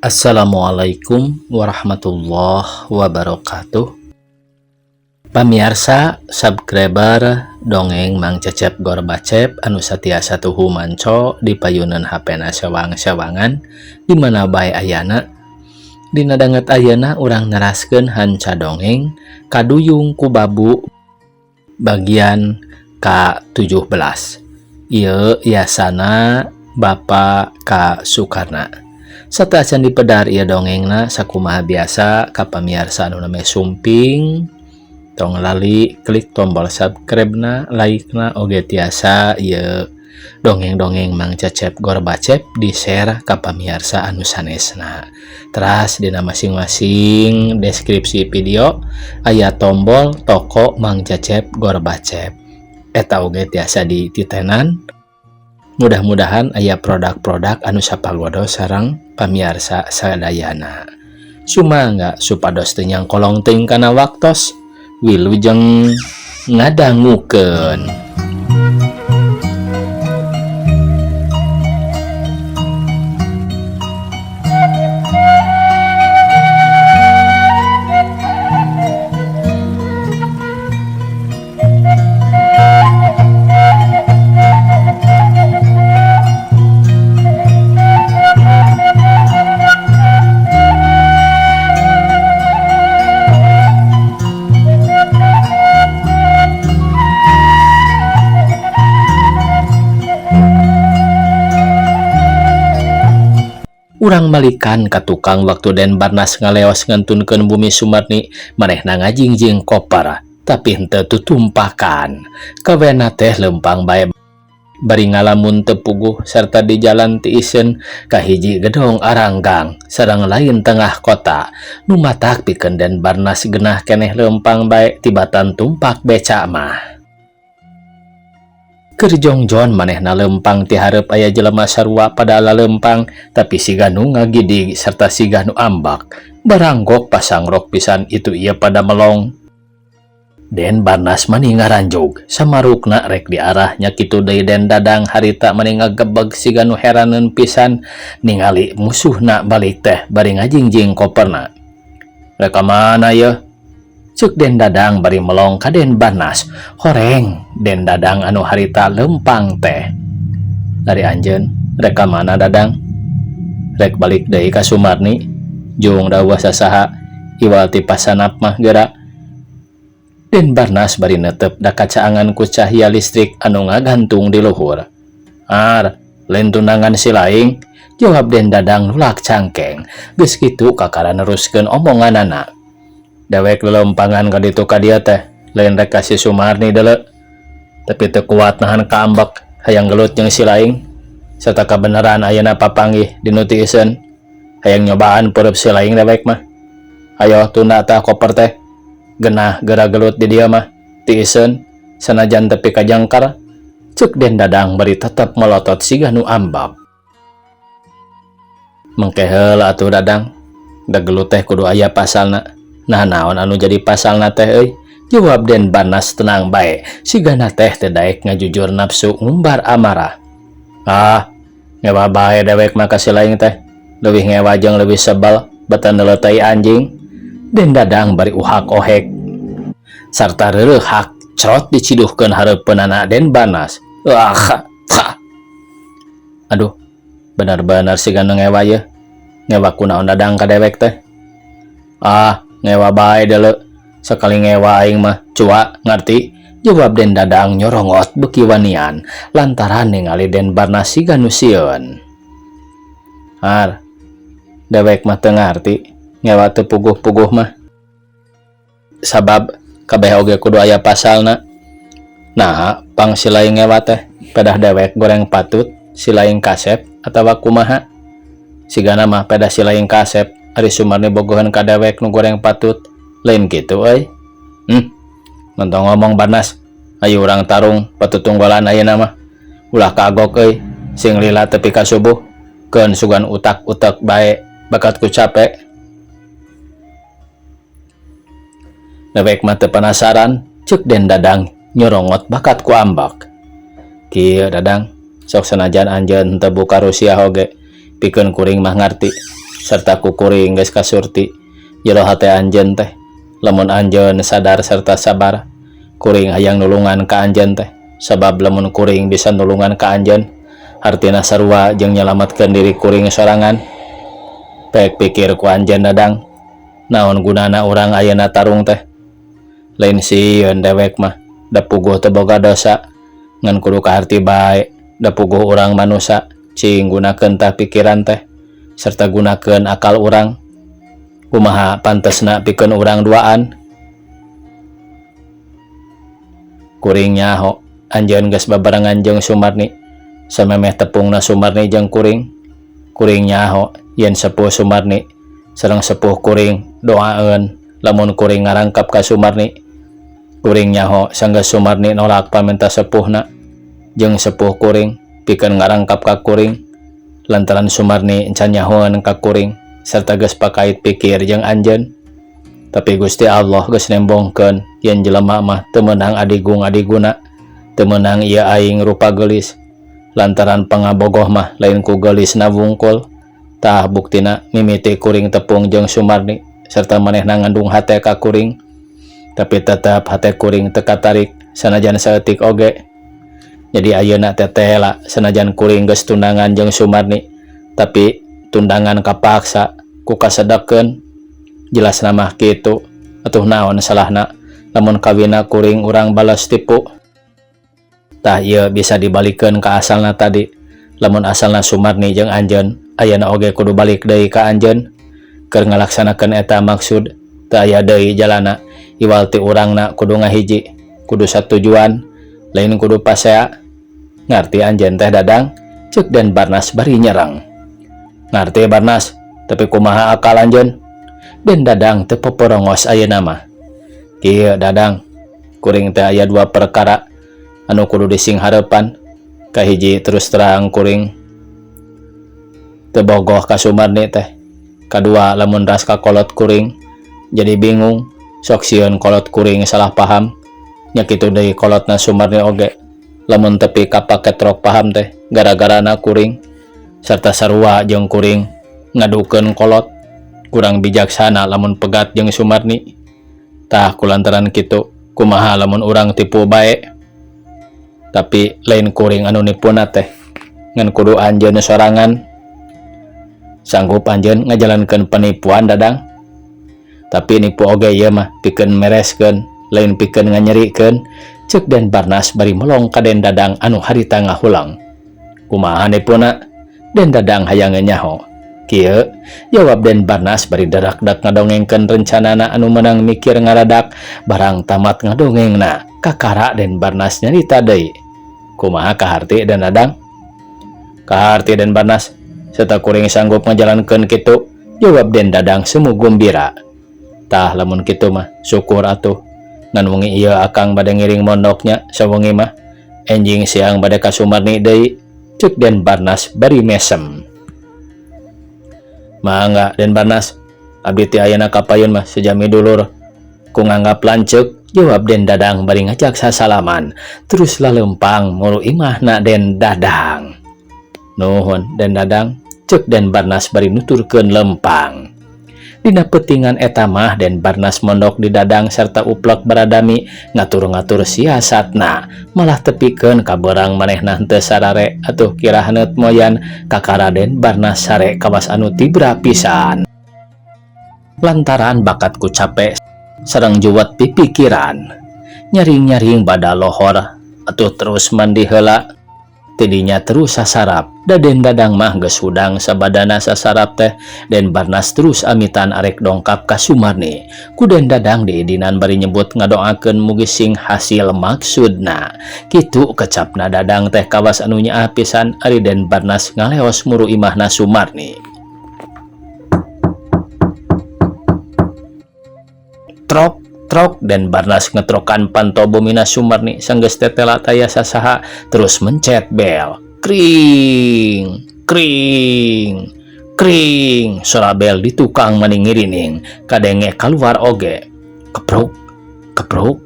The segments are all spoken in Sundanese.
Assalamualaikum warahmatullahi wabarakatuh. Pamiarsa subscriber dongeng Mang Cecep Gorbacep anu satiasa tuhu manco di payunan HP na sewang-sewangan di mana bae ayana. Dina danget ayeuna urang neraskeun hanca dongeng Kaduyung ku Babu bagian ka-17. Ieu yasana Bapak K. Sukarna. Sateuacan dipedar ieu dongengna sakumaha biasa ka pamiarsa anu name sumping tong lali klik tombol subscribe-na, like-na, oge tiasa ieu dongeng-dongeng Mang Cecep Gorbacep di-share ka pamiarsa anu sanesna. Teras dina masing-masing deskripsi video aya tombol toko Mang Cecep Gorbacep. Eta oge tiasa dititenan. Mudah-mudahan aya produk-produk anu sapagodo sareng pamiarsa sadayana. Sumangga supados teu nyangkolong teuing kana waktos, wilujeng ngadangukeun. Urang malikan ka tukang waktu Den Barnas ngaleos ngantunkeun bumi Sumarni manehna ngajingjing koper tapi henteu tutumpakan. Kawena teh lempang bae bari ngalamun teu puguh serta di jalan tiiseun ka hiji gedong aranggang sareng lain tengah kota. Nu matak pikeun Den Barnas genah keneh lempang bae tibatan tumpak beca mah. Keur jongjon manehna lempang ti hareup aya jelema sarua pada lalempang tapi siga nu ngagidig serta siga nu ambak. Baranggok pasangrok pisan itu ieu pada melong. Den Barnas mani ngaranjog samarukna rek diarahnya kitu deui Den Dadang harita mani ngagebeg siga nu heraneun pisan ningali musuhna balik teh bari ngajingjing koperna. Rek ka mana yeuh? Cek Den Dadang bari melong ka Den Barnas. Horeng Den Dadang anu harita lempang teh. Dari anjeun rek ka mana Dadang? Rek balik deui ka Sumarni. Jung dawuh sasaha iwal ti pasanap mah geura. Den Barnas bari netep da kacaangan ku cahaya listrik anu ngagantung di luhur. Ar, lain tunangan si laing, jawab Den Dadang nulak cangkeng. Geus kitu kakara neruskeun omonganana. Dewek lelempangan ka ditu ka dieu teh, lain rek ka si Sumarni deuleu. Tapi teu kuat nahan kaambek, hayang gelut jeung si laing. Serta kabeneran ayeuna papanggih di nu tiiseun. Hayang nyobaan peureub si laing dewek mah. Ayo tunda tah koper teh. Genah geura gelut di dieu mah, tiiseun sanajan tepi ka jangkar. Ceuk Den Dadang bari tetep melotot siga nu ambak. Mengke heula atuh Dadang, da gelut teh kudu aya pasalna. Nah naon anu jadi pasalna teh euy? Jawab Den Barnas tenang bae, sigana teh teu daek ngajujur nafsu ngumbar amarah. Ah, ngewa bae dewek mah ka si laing teh. Leuwih ngewa jeung leuwih sebel batan neuleuteuy anjing. Den Dadang bari uhak ohek. Sarta reureuhak crot diciduhkeun hareupeunana Den Barnas. Wah, aduh, benar-benar siga nu ngewa yeuh. Ngewa kunaon Dadang ka dewek teh? Ah, ngewa bae deuleu. Sekali ngewa aing mah cua, ngarti? Jawab Den Dadang nyorongot beuki wanian lantaran ningali Den Barnas siga nu sieun. Har, dewek mah teu ngarti, ngewa teu puguh-puguh mah. Sabab kabeh oge kudu aya pasalna. Nah, pang si laing ngewa teh, pedah dewek goreng patut, si laing kasep atawa kumaha? Sigana mah pedah si laing kasep, ari Sumarni bogohan ka dewek nu goreng patut, lain kitu euy. Mentong ngomong Barnas, ayo urang tarung patutunggalan ayeuna mah. Ulah kagok euy, sing lila tepi ka subuh, keun sugan utak-utek bae bakat ku capek. Dewek mah teu penasaran, ceuk Den Dadang nyorongot bakat ku ambak. Kieu Dadang, sok sanajan anjeun teu buka Rusia oge, pikeun kuring mah ngarti. Serta ku kuring geus kasurti jero hate anjeun teh. Lamun anjeun sadar serta sabar, kuring hayang nulungan ka anjeun teh. Sabab lamun kuring bisa nulungan ka anjeun, hartina sarua jeung nyalametkeun diri kuring sorangan. Pek pikir ku anjeun Dadang, naon gunana urang ayeuna tarung teh? Lain sieun dewek mah, da puguh teu boga dosa, ngan kudu kaharti bae, da puguh urang manusa. Cing gunakeun tah pikiran teh serta gunakeun akal urang. Kumaha pantesna pikeun urang duaan? Kuring nyaho anjeun geus babarengan jeung Sumarni, samemeh tepungna Sumarni jeung kuring. Kuring nyaho yen sepuh Sumarni sareng sepuh kuring doaeun lamun kuring ngarangkap ka Sumarni. Kuring nyaho sanggeus Sumarni nolak pamenta sepuhna jeung sepuh kuring pikeun ngarangkap ka kuring lantaran Sumarni encan nyahoeun ka kuring serta geus pakait pikir jeung anjeun. Tapi Gusti Allah geus nembongkeun yen jelema mah teu meunang adigung adiguna, teu meunang ieu aing rupa geulis, lantaran pangabogoh mah lain ku geulisna wungkul. Tah buktina mimiti kuring tepung jeung Sumarni serta manehna ngandung hate ka kuring, tapi tetep hate kuring teu katarik sanajan saeutik oge. Jadi ayeuna teh tela sanajan kuring geus tundangan jeung Sumarni, tapi tundangan kapaksa ku kasedekeun. Jelasna mah kitu. Atuh naon salahna lamun kawina kuring urang balas tipu? Tah ieu bisa dibalikeun ka asalna tadi. Lamun asalna Sumarni jeung anjeun, ayeuna oge kudu balik deui ka anjeun keur ngalaksanakeun eta maksud. Teu aya deui jalana iwal ti urangna kudu ngahiji, kudu satujuan, lain kudu pasea. Ngarti anjeun teh Dadang? Ceuk Den Barnas bari nyerang. Ngarti Barnas, tapi kumaha akal anjeun? Den Dadang teu poporongos ayeuna mah. Kieu Dadang, kuring teh aya dua perkara anu kudu disinghareupan. Kahiji, terus terang kuring teu bogoh ka Sumarni teh. Kadua, lamun ras ka kolot kuring jadi bingung, sok sieun kolot kuring salah paham. Nya kitu deui kolotna Sumarni oge, lamun tepi ka paketrok paham teh gara-garana kuring serta sarua jeung kuring ngadukeun kolot. Kurang bijaksana lamun pegat jeung Sumarni. Tah kulantaran kitu, kumaha lamun urang tipu bae? Tapi lain kuring anu nipuna teh, ngan kudu anjeun sorangan. Sanggup anjeun ngajalankeun penipuan, Dadang? Tapi nipu oge ieu mah pikeun mereskeun, lain pikeun nganyerikeun, ceuk Den Barnas bari melong ka Den Dadang anu harita ngahulang. Kumaha nipuna? Den Dadang hayang nyaho. Kieu, jawab Den Barnas bari darak-dak ngadongengkeun rencanana anu meunang mikir ngaradak. Barang tamat ngadongengna, kakara Den Barnas nyarita deui. Kumaha, kaharti Den Dadang? Kaharti, Den Barnas, serta kuring sanggup ngajalankeun kitu, jawab Den Dadang semu gumbira. Tah lamun kitu mah syukur atuh. Ngan wengi ieu akang bade ngiring mondoknya sawengi mah. Enjing siang bade ka Sumarni deui, ceuk Den Barnas bari mesem. Mangga Den Barnas, abdi ti ayeuna ka payun mah sejami dulur ku nganggap lanceuk, jawab Den Dadang bari ngajak sasalaman terus lalempang muru imahna Den Dadang. Nuhun Den Dadang, ceuk Den Barnas bari nuturkeun lempang. Dina peutingan eta mah Den Barnas mondok di Dadang serta uplek baradami ngatur-ngatur siasatna, malah tepikeun ka beurang manehna henteu sarare. Atuh kira haneut moyan kakara Den Barnas sare kawas anu tibra pisan lantaran bakat ku cape sareng juwet pipikiran. Nyaring-nyaring bada lohor, atuh terus mandi heula, tidinya terus sasarap. Da Den Dadang mah geus hudang sabadana sasarap teh. Den Barnas terus amitan arek dongkap ka Sumarni. Ku Den Dadang diidinan bari nyebut ngadoakeun mugi sing hasil maksudna. Kitu kecapna Dadang teh kawas anu nyaah pisan ari Den Barnas ngaleos muru imahna Sumarni. Trok trok, Den Barnas ngetrokan panto bumina Sumarni. Sanggeus tetela taya sasaha, terus mencet bel. Kring kring kring, sora bel di tukang mani ngirining kadenge kaluar oge. Kepruk kepruk,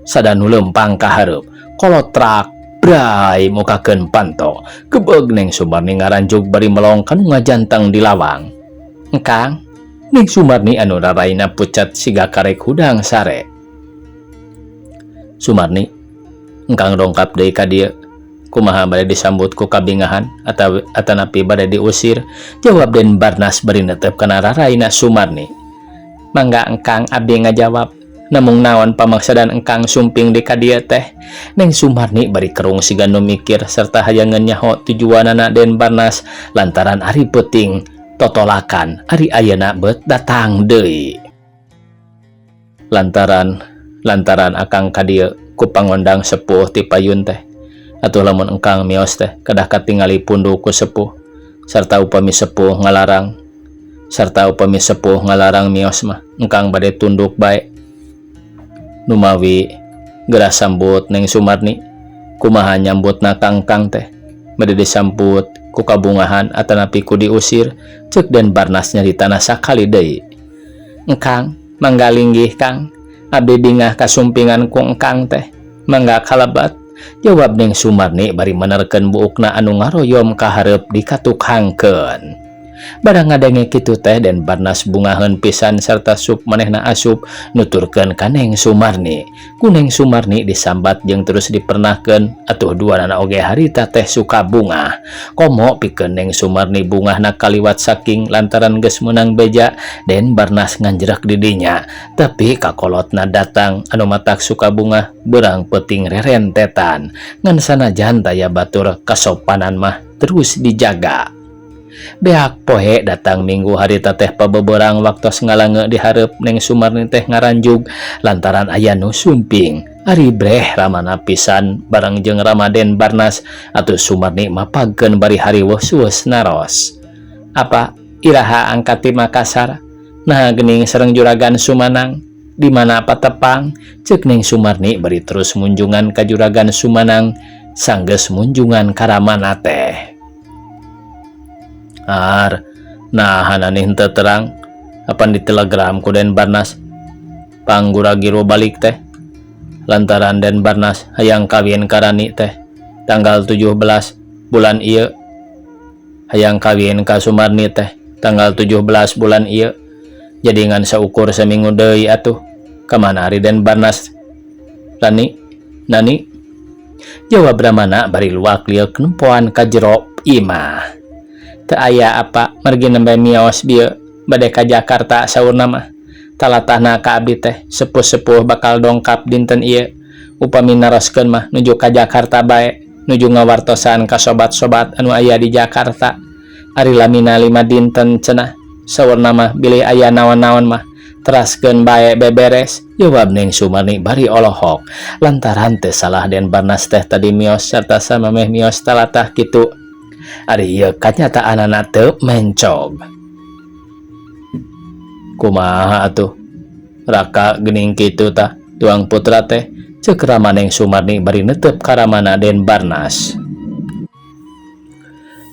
sada nu lempang ka hareup. Kolotrak bray mukakeun panto. Gebeg Neng Sumarni ngaranjug bari melong kanu ngajantang di lawang. Engkang, Neng Sumarni anu raraina pucat siga karek hudang sare. Sumarni, engkang dongkap deui ka dieu. Kumaha bade disambut ku kabingahan atawa atanapi bade diusir? Jawab Den Barnas bari netep kana raraina Sumarni. Mangga engkang abdi ngajawab. Namung naon pamaksadan engkang sumping di ka dieu teh? Neng Sumarni bari kerung siga nu mikir serta hayangeun nyaho tujuanana Den Barnas lantaran ari peuting totolakan ari ayeuna beut datang deui. Lantaran lantaran akang ka dieu ku pangondang sepuh ti payun teh. Atuh lamun engkang mios teh kedah katingali pundu ku sepuh sarta upami sepuh ngalarang sarta upami sepuh ngalarang mios mah engkang bade tunduk bae. Numawi geura sambut Neng Sumarni kumaha nyambutna kangkang teh bade disamput ku kabungahan atanapi ku diusir ceuk Den Barnas nyaritana sakali deui. Engkang mangga linggih Kang abdi bingah kasumpingan ku engkang teh mangga kalabat jawab Neng Sumarni bari menerkeun buukna anu ngaroyom ka hareup dikatukangkeun. Barang ngadenge kitu teh Den Barnas bungaheun pisan serta sup manehna asup nuturkeun ka Neng Sumarni. Ku Neng Sumarni disambat jeung terus dipernahkeun atuh duanana oge harita teh suka bungah. Komo pikeun Neng Sumarni bungahna kaliwat saking lantaran geus meunang beja Den Barnas nganjrek di dinya. Tapi kakolotna datang anu matak suka bungah beurang peuting rerentetan. Ngan sanajan taya batur kasopanan mah terus dijaga. Beak poe datang minggu harita teh pabeberang waktos ngalange di hareup Neng Sumarni teh ngaranjug lantaran aya nu sumping. Ari breh ramana pisan bareng jeung Rama Den Barnas atuh Sumarni mapagkeun bari hariweuh sueus naros. Apa iraha angkat ti Makassar? Nah geuning sareng Juragan Sumanang. Di mana patepang? Ceuk Neng Sumarni bari terus munjungan ka Juragan Sumanang sanggeus munjungan ka ramana teh. Ar, nah nih henteu terang apan di telegram ku Den Barnas pangguragiro balik teh lantaran Den Barnas hayang kawin ka Rani teh tanggal 17 bulan ieu hayang kawin ka Sumarni teh tanggal 17 bulan ieu jadi ngan saukur seminggu deui atuh kamana ari Den Barnas Rani Nani jawab Ramana bari luak lieuk nempoan ka jero imah. Teu aya apa margi nembe mios bieu bade ka Jakarta saurna mah talatahna ka abdi teh sepuh-sepuh bakal dongkap dinten ieu upami naroskeun mah nuju ka Jakarta bae nuju ngawartosan ka sobat-sobat anu aya di Jakarta ari lamina 5 dinten cenah saurna mah bilih aya naon-naon mah teraskeun bae beberes jawab Neng Sumarni bari olohok lantaran teu salah Den Barnas teh tadi mios serta samameh mios talatah kitu ari ieu kanyataanana teu mencog. Kumaha atuh raka geuning kitu tah tuang putra teh ceuk Rama Neng Sumarni bari netep ka ramana Den Barnas.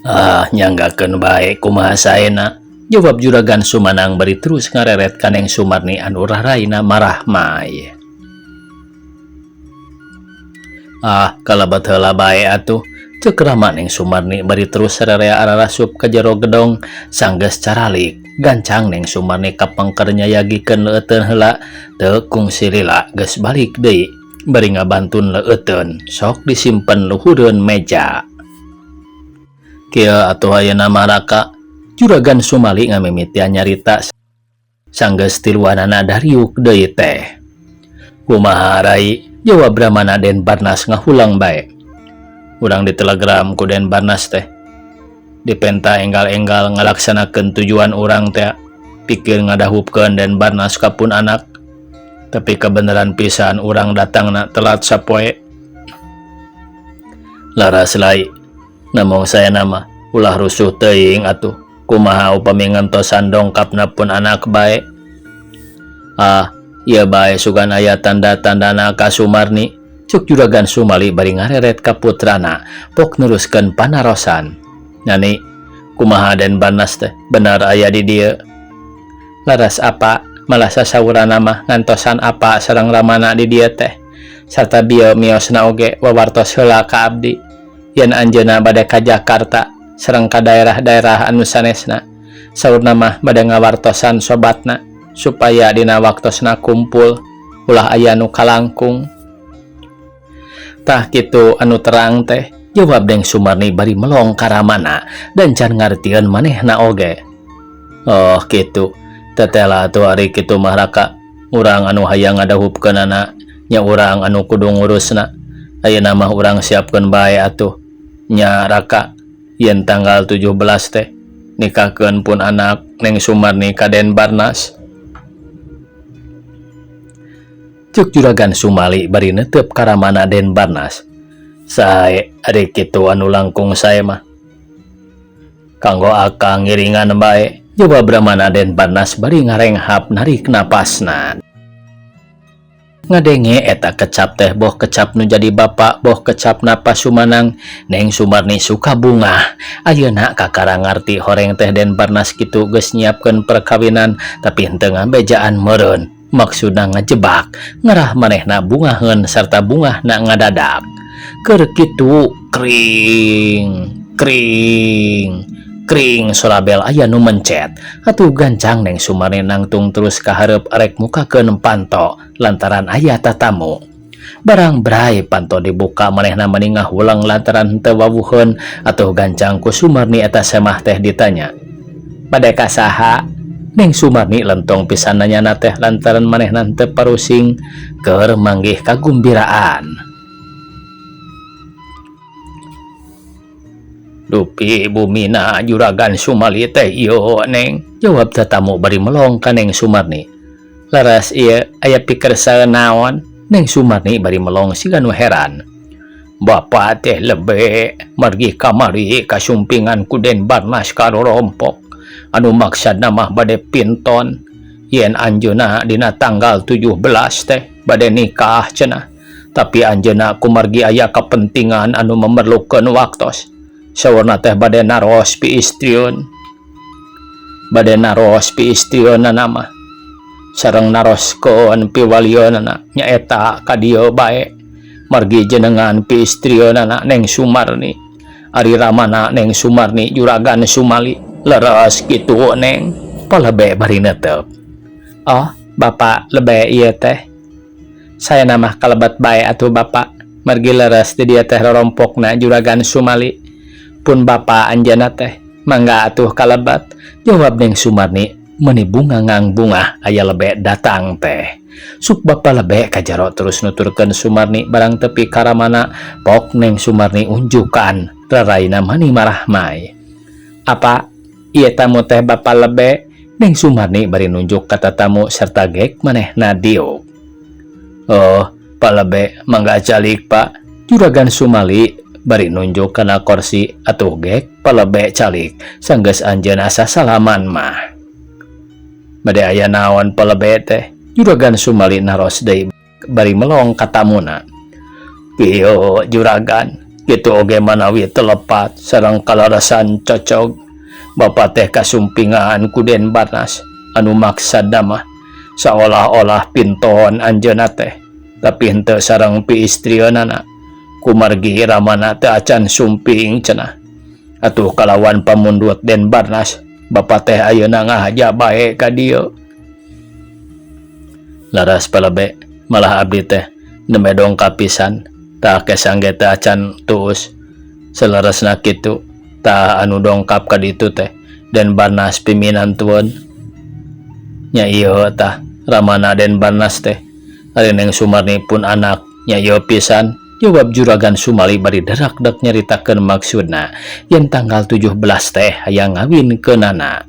Ah nyanggakeun bae kumaha saena jawab Juragan Sumanang bari terus ngareret ka Neng Sumarni anu raraina marahmai. Ah kalabat heula bae atuh ceuk Rama Neng Sumarni bari terus sarerea ararasup ka jero gedong sanggeus caralik gancang Neng Sumarni kapengker nyayagikeun leueuteun heula teu kungsi lila geus balik deui bari ngabantun leueuteun sok disimpen luhureun meja. Kieu atuh ayeuna mah raka Juragan Sumali ngamimitian nyarita sanggeus tiluanana dariuk deui teh. Kumaha rai jawab Ramana Den Barnas ngahulang bae. Urang di telegram ku Den Barnas teh dipenta enggal-enggal ngalaksanakeun tujuan urang teh pikir ngadahupkeun Den Barnas ka pun anak tapi kebenaran pisan urang datangna telat sapoe. Laras lai namung saya nama ulah rusuh teuing atuh kumaha upami ngentosan dongkapna pun anak bae. Ah ieu bae sugan aya tanda-tandana ka Sumarni cuk Juragan Sumali bari ngareret ka putrana pok neruskeun panarosan. Nani kumaha Den Barnas teh bener aya di dieu. Laras apa malah sasaurana mah ngantosan apa sareng ramana di dieu teh sarta bieu miosna oge wawartos heula ka abdi yen anjeunna bade ka Jakarta sareng ka daerah-daerah anu sanesna Saurna mah bade ngawartosan sobatna supaya dina waktosna kumpul ulah aya nu kalangkung. Tah kitu anu terang teh, jawab Neng Sumarni bari melong ka ramana dan can ngartieun manehna oge. Oh kitu, tetela atuh ari kitu mah Raka, urang anu hayang ngadahupkeunana nya urang anu kudu ngurusna. Ayeuna mah urang siapkeun bae atuh nya Raka, yen tanggal 17 teh nikahkeun pun anak Neng Sumarni ka Den Barnas. Cek Juragan Sumali bari netep ka ramana Den Barnas. Sae ari kitu anu langkung sae mah. Kanggo akang ngiringan bae, jawab ramana Den Barnas bari ngarenghap narik napasna. Ngadenge eta kecap teh boh kecap nu jadi bapak boh kecap napas Sumanang, Neng Sumarni suka bungah. Ayeuna kakara ngarti horeng teh Den Barnas kitu geus nyiapkeun perkawinan tapi henteu ngabejaan meureun. Maksudna ngajebak ngarah manehna bungaheun sarta bungahna ngadadak. Keur kitu kring kring kring sorabel aya nu mencet. Atuh gancang Neng Sumarni nangtung terus ka hareup arek mukakeun panto lantaran aya tatamu. Barang bray panto dibuka manehna meni ngahulang lantaran henteu wawuheun. Atuh gancang ku Sumarni eta semah teh ditanya. Bade ka saha? Neng Sumarni lentong pisan nanyana teh lantaran manehna henteu parusing keur manggih kagumbiraan. Dupi bumina Juragan Sumali teh ieu Neng, jawab tatamu bari melong ka Neng Sumarni. Laras ieu aya pikersa naon? Neng Sumarni bari melong siga nu heran. Bapak teh lebe margi kamari kasumpingan ku Den Barnas karorompok. Anu maksudna mah bade pinton yen anjeunna dina tanggal 17 teh bade nikah cenah. Tapi anjeunna kumargi aya kepentingan anu memerlukeun waktos. Saurna teh bade naros piistrieun. Bade naros piistrieunana mah. Sareng naroskeun piwalieunana nyaeta ka dieu bae. Margi jenengan piistrieunana Neng Sumarni. Ari ramana Neng Sumarni Juragan Sumali. Leres kitu Neng. Palebe bari netep. Oh, bapak lebe ieu teh. Saya namah kalebat bae atuh bapak. Margi leres di dieu teh rorompokna Juragan Sumali. Pun bapak anjeunna teh mangga atuh kalebat, jawab Neng Sumarni meni bunga ngang bunga aya lebe datang teh. Sup bapak lebe kajaro terus nuturkeun Sumarni barang tepi karamana pok Neng Sumarni unjukan raraina mani marahmai. Apa ieu tamu teh bapak lebe? Neng Sumarni bari nunjuk ka tatamu serta gek manehna diuk. Oh, Pak lebe mangga calik Pak. Juragan Sumali bari nunjuk kana kursi atuh gek palebe calik sanggeus anjeun asa salaman mah. Bade aya naon palebe teh? Juragan Sumali naros deui bari melong ka tamuna. Kieu juragan, kitu oge manawi telepat sareng kalarasan cocog. Bapa teh kasumpingan ku Den Barnas anu maksadna mah saolah-olah pinton anjeunna teh tapi henteu sareng piistrieunana. Kumargi ramana teh acan sumping cenah. Atuh kalawan pamundut Den Barnas, bapa teh ayeuna ngahaja bae ka dieu. Laras palebe malah abdi teh nembe dongkap pisan, tah kesang ge teh acan tuus. Saleresna kitu, tah anu dongkap ka ditu teh Den Barnas piminantueun. Nya ieu tah ramana Den Barnas teh. Ari Neng Sumarni pun anak nya ieu pisan. Jawab Juragan Sumali bari derak-dek nyaritakeun maksudna yen tanggal 17 teh hayang ngawinkeunana.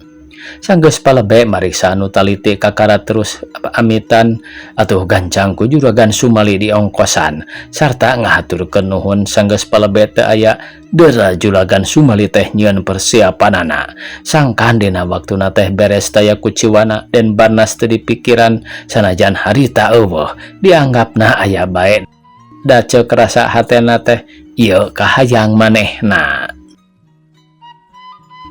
Sanggeus palebe mariksa anu taliti kakara terus amitan atuh gancang ku Juragan Sumali di ongkosan sarta ngahaturkeun nuhun sanggeus palebe teu aya dera Juragan Sumali teh nyieun persiapanana. Sangkan dina waktuna teh beres taya kuciwana Den Barnas teu dipikiran sanajan harita eueuh dianggapna aya bae. Da ceuk rasa hatena teh ieu kahayang manehna.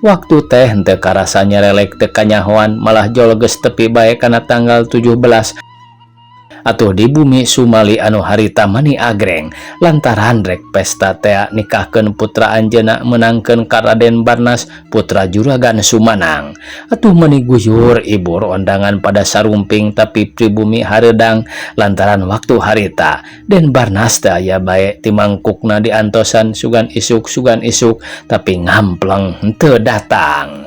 Waktu teh henteu karasa nyerelek teu kanyahoan malah jol geus tepi bae kana tanggal 17. Atuh di bumi Sumali anu harita mani agreng lantaran rek pesta tea nikahkeun putra anjeunna meunangkeun ka Raden Barnas, putra Juragan Sumanang. Atuh mani guyur ibur ondangan pada sarumping, tapi pribumi hareudang lantaran waktu harita Den Barnas teu aya bae. Timangkukna diantosan sugan isuk sugan isuk, tapi ngampleng henteu datang.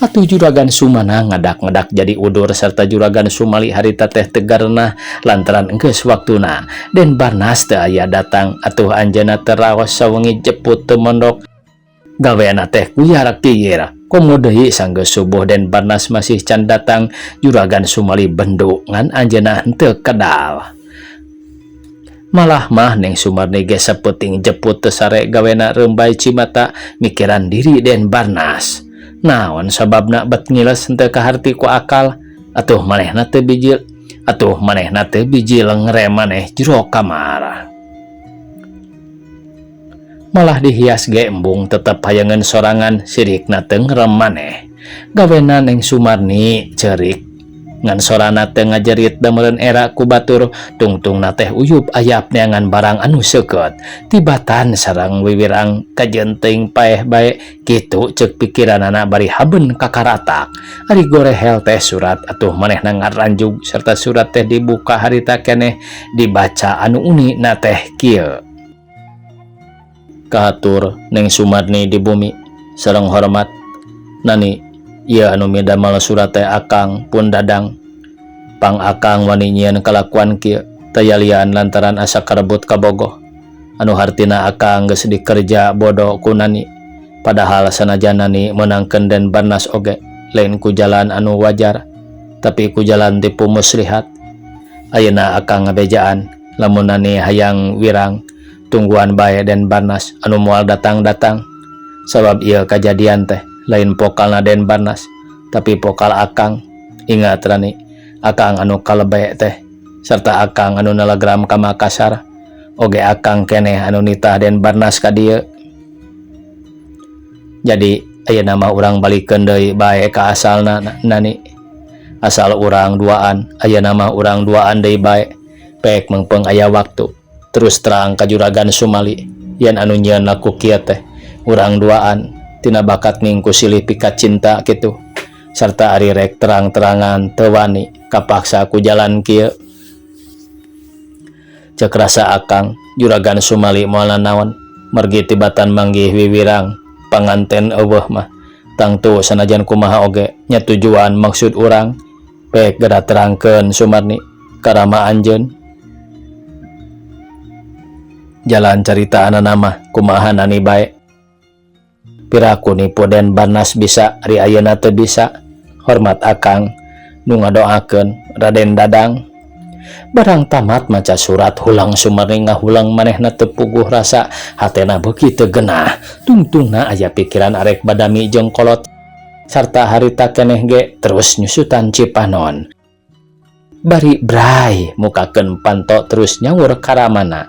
Atuh Juragan Sumanang ngadak-ngadak jadi udur serta Juragan Sumali harita teh teu garenah lantaran enggeus waktuna Den Barnas teu aya datang. Atuh anjeunna teu raos, sawengi jeput teu mondok, gaweana teh kuyar kiyir. Komo deui sanggeus subuh Den Barnas masih can datang. Juragan Sumali bendu ngan anjeunna henteu kedal. Malah mah Neng Sumarni ge sapeuting jeput teu sare, gawena reumbay cimata mikiran diri Den Barnas. Naon sababna bet ngiles, henteu kaharti ku akal. Atuh manehna teu bijil, atuh manehna teu bijil ngerem maneh jero kamar. Malah dihias ge embung, tetep hayangeun sorangan, sirikna teu ngerem maneh. Gawena Neng Sumarni cerik ngan sorana teu ngajerit, da meureun era ku batur. Tungtungna teh uyup ayap neangan barang anu seukeut tibatan sareng wiwirang kajeun teuing paeh bae, kitu ceuk pikiranana bari haben kakaratak. Ari gorehel teh surat. Atuh manehna ngaranjug serta surat teh dibuka harita keneh dibaca, anu uni na teh kieu: Kahatur Neng Sumarni di bumi, sareng hormat Nani. Ieu anu midamel surat teh akang pun Dadang. Pang akang wani nyieun kalakuan kieu taya lian lantaran asa karebut kabogoh, anu hartina akang geus dikerja bodo ku Nani. Padahal sanajan Nani meunangkeun Den Barnas oge lain ku jalan anu wajar, tapi ku jalan tipu muslihat. Ayeuna akang ngabejaan lamun Nani hayang wirang, tungguan bae Den Barnas anu moal datang-datang, sabab ieu kajadian teh lain pokalna Den Barnas, tapi pokal akang. Ingat, Rani, akang anu kalebe teh serta akang anu nelegram ka Makassar oge akang keneh anu nitah Den Barnas ka dieu. Jadi ayeuna mah urang balikeun deui bae ka asalna, Nani. Asal urang duaan, ayeuna mah urang duaan deui bae, pek mengpeng aya waktu. Terus terang ka Juragan Sumali yen anu nyieun laku kieu teh urang duaan tina bakat mingku silih pikat cinta kitu, serta ari rek terang-terangan teu wani, kapaksa ku jalan kieu. Cek rasa akang, Juragan Sumali moal naon mergi tibatan manggih wiwirang panganten euweuh mah tangtu sanajan kumaha oge nya tujuan maksud urang. Pek geura terangkeun, Sumarni, ka rama anjeun jalan carita mah kumaha Nani bae. Piraku nipu Den Barnas bisa, ari ayeuna teu bisa. Hormat akang, nu ngadoakeun Raden Dadang. Barang tamat maca surat, hulang Sumarni ngahulang. Manehna teu puguh rasa hatena beuki teu genah. Tungtungna aya pikiran arek badami jeung kolot sarta harita keneh ge terus nyusutan cipanon. Bari bray mukakeun panto terus nyaur ka ramana,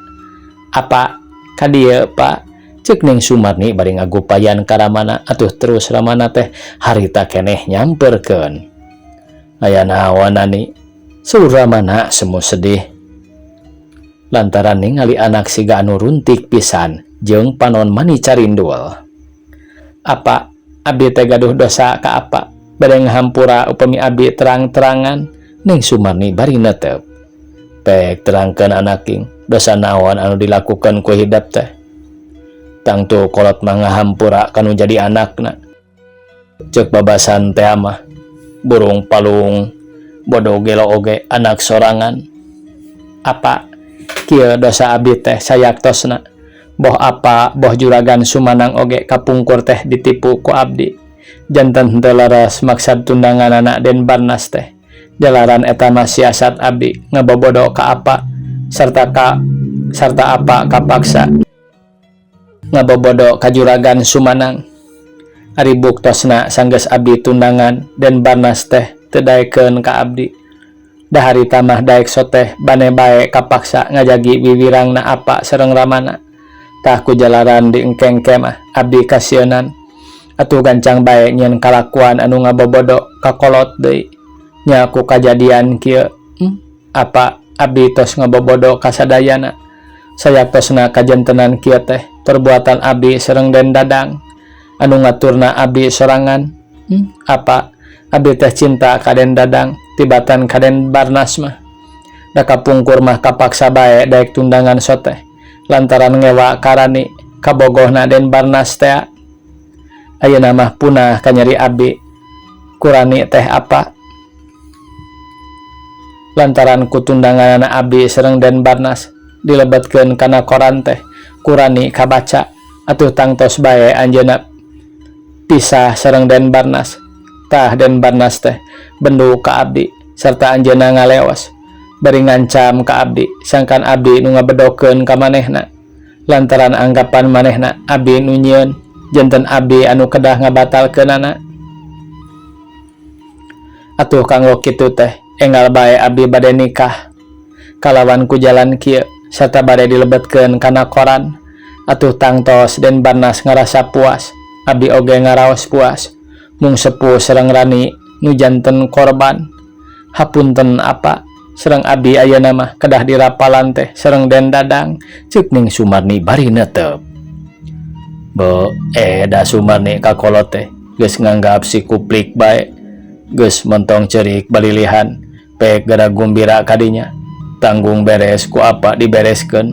"Apa ka dieu, Pak?" cek Neng Sumarni bari ngagupayan ka ramana. Atuh terus ramana teh harita keneh nyamperkeun, "Aya naon, Nani?" Saur ramana semu sedih lantaran ningali anak siga anu runtik pisan jeung panon mani carindul. "Apa, abdi teh gaduh dosa ka apa? Bade ngahampura upami abdi terang-terangan," Neng Sumarni bari netep. "Pek terangkeun, anaking, dosa naon anu dilakukan ku hidep teh. Tangtu kolot mah ngahampura kanu jadi anakna. Cek babasan teh mah burung palung bodo gelo oge anak sorangan. Apa, kieu dosa abdi teh sayaktosna. Boh apa, boh Juragan Sumanang oge kapungkur teh ditipu ku abdi. Janten henteu leres maksad tundanganana Den Barnas teh. Jalaran eta mah siasat abdi ngabobodo ka apa serta apa kapaksa ngabobodo ka Juragan Sumanang. Ari buktosna sanggeus abdi tundangan, Den Barnas teh teu daekeun ka abdi. Da harita mah daek soteh bane bae kapaksa ngajagi wiwirangna apa sareng ramana. Tah, ku jalaran di engke-engke mah abdi kasieunan. Atuh gancang bae nyieun kalakuan anu ngabobodo ka kolot deui nya ku kajadian kieu. Apa Abdi tos ngabobodo ka sadayana. Sayaktosna kajantenan kieu teh perbuatan abdi sareng Den Dadang. Anu ngaturna abdi sorangan. Apa abdi teh cinta ka Den Dadang tibatan ka Den Barnas mah. Da kapungkur mah kapaksa bae daek tundangan soteh lantaran ngewa ka Rani kabogohna Den Barnas tea. Ayeuna mah punah kanyeri abdi ku Rani teh apa? Lantaran ku tundanganana abdi sareng Den Barnas dilebetkeun kana koran teh ku Rani kabaca atuh tangtos bae anjeunna pisah sareng Den Barnas. Tah Den Barnas teh bendu ka abdi sarta anjeunna ngaleos bari ngancam ka abdi sangkan abdi nu ngabedokeun ka manehna. Lantaran anggapan manehna abdi nu nyieun janten abdi anu kedah ngabatalkeunana. Atuh kanggo kitu teh enggal bae abdi bade nikah kalawan ku jalan kieu sarta bade dilebetkeun kana koran. Atuh tangtos Den Barnas ngarasa puas, abdi oge ngaraos puas. Mung sepuh sareng Rani nu janten korban. Hapunten apa sareng abdi ayeuna mah kedah dirapalan teh sareng Den Dadang, ceuk Ning Sumarni bari netep. Be da Sumarni kakolot teh geus nganggap si kuplik bae. Geus mentong ceurik balilihan pek gara gumbira kadinya. Tanggung beres ku apa dibereskeun.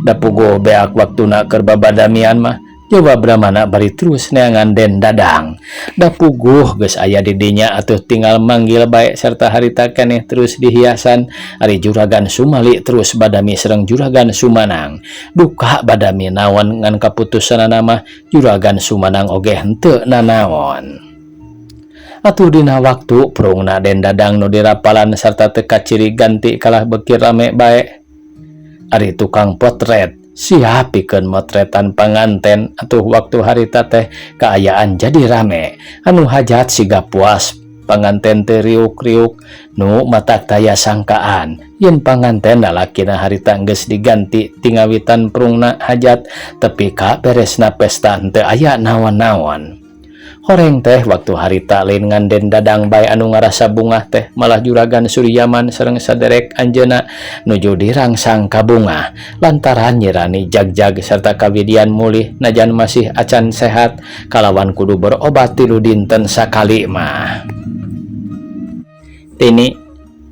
Da puguh beak waktuna keur babadamian mah, jawab Ramana bari terus neangan Den Dadang. Da puguh geus aya di dinya atuh tinggal manggil bae serta harita keneh terus dihiasan. Ari Juragan Sumali terus badami sareng Juragan Sumanang. Duka badami naon ngan kaputusanana mah Juragan Sumanang oge henteu nanaon. Atuh dina waktu prungna Den Dadang nu dirapalan sarta teu kaciri ganti kalah beuki rame bae. Ari tukang potret siap pikeun motretan panganten atuh waktu harita teh kaayaan jadi rame. Anu hajat siga puas panganten teu riuk-riuk nu matak taya sangkaan yen panganten lalakina harita geus diganti tingawitan prungna hajat tepi ka beresna pesta henteu aya naon-naon. Horeng teh waktu harita lain ngan Den Dadang bae anu ngarasa bungah teh malah Juragan Suryaman sareng saderek anjeunna nuju dirangsang ka bungah lantaran Nyi Rani jagjag serta kawidian mulih najan masih acan sehat kalawan kudu berobat 3 dinten sakali mah. Tini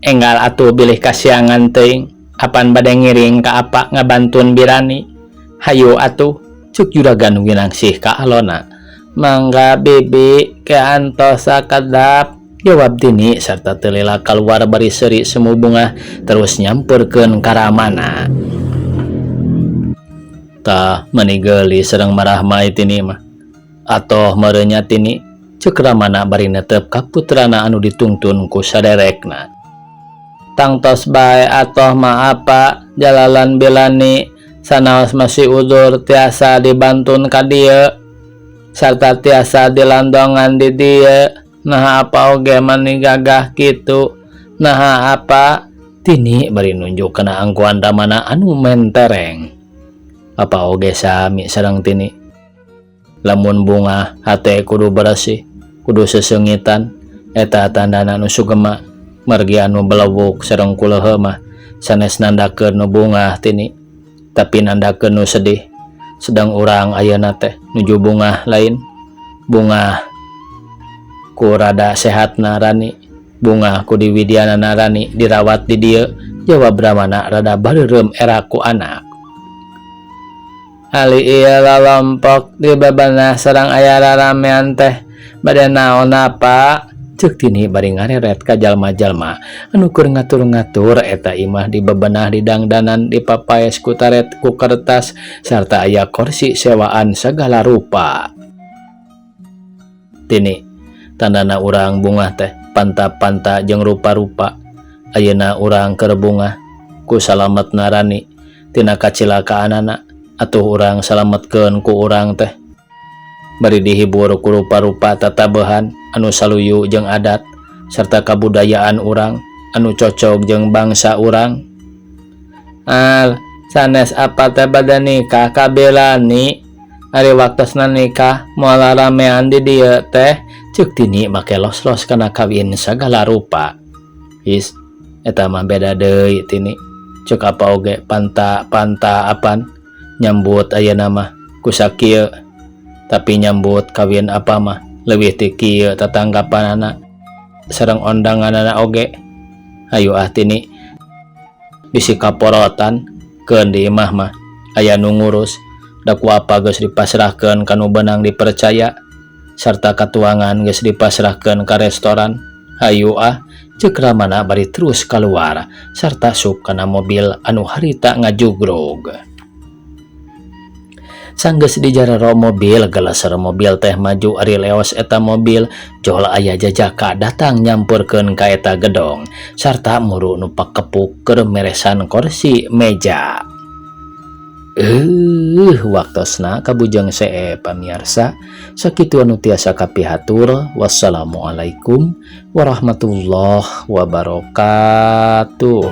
enggal atuh bilih kasiangan teuing apan bade ngiring ka apa ngabantun Birani. Hayu atuh, cuk Juragan Winangsih ka alona. Mangga bibi ke antos sakedap, jawab Tini serta teu lila kaluar bari seuri semu bungah terus nyamperkeun ka Ramana. Tah meuni geulis sareng marahmai Tini mah. Atoh meureun nya Tini, ceuk Ramana bari netep ka putrana anu ditungtun ku saderekna. Tangtos bae atoh mah apa jalalan Bilani sanaos masih udur tiasa dibantun ka dieu sarta tiasa dilandongan di dieu. Naha apa oge mani gagah kitu, naha apa Tini bari nunjuk kana angkuan Ramana anu mentereng. Apa oge sami sareng Tini, lamun bunga hate kudu beresih, kudu sesengitan, eta tandana nu sugema. Margi anu belewuk sareng kuleuheuh mah sanes nandakeun nu bungah Tini, tapi nandakeun nu sedih. Sedang urang ayeuna teh nuju bungah lain, bungah ku rada sehatna Rani, bungah ku diwidianana Rani dirawat di dieu, jawab Ramana rada bareureum era ku anak. Ali ieu lalompok di bebenah sareng aya raramean teh bade naon apa? Ceuk Tini bari ngareret ka jalma-jalma anu keur ngatur-ngatur eta imah di bebenah di dangdanan dipapaes ku taret ku kertas sarta aya kursi sewaan segala rupa. Tini tandana urang bungah teh panta-panta jeung rupa-rupa. Ayeuna urang keur bungah ku salametna Rani tina kacilakaanana atuh urang salametkeun ku urang teh. Bari dihibur ku rupa-rupa tatabehan anu saluyu jeung adat serta kabudayaan urang anu cocok jeung bangsa urang. Al sanes apa teh bade nikah ka Bilani, ari waktosna nikah moal ramean di dieu teh, ceuk Tini make los-los kana kawin sagala rupa. His eta mah beda deui Tini. Cek apa oge panta panta apan nyambut ayeuna mah ku sakieu, tapi nyambut kawin apa mah leuwih ti kieu tatanggapanana sareng ondanganana oge. Hayu ah, Tini, bisi kaporotan. Keun di imah mah aya nu ngurus, da ku apa geus dipasrahkeun ka nu beunang dipercaya sarta katuangan geus dipasrahkeun ka restoran. Hayu ah, ceuk Ramana bari terus kaluar sarta asup kana mobil anu harita ngajugrug. Sanggeus di jarero mobil, geleser mobil teh maju. Ari leos eta mobil, jol aya jajaka datang nyamperkeun ka eta gedong sarta muru nu pakepuk keur meresan kursi meja. Waktosna kabujeng see, pamiarsa. Sakitu anu tiasa kapihatur. Wassalamualaikum warahmatullahi wabarakatuh.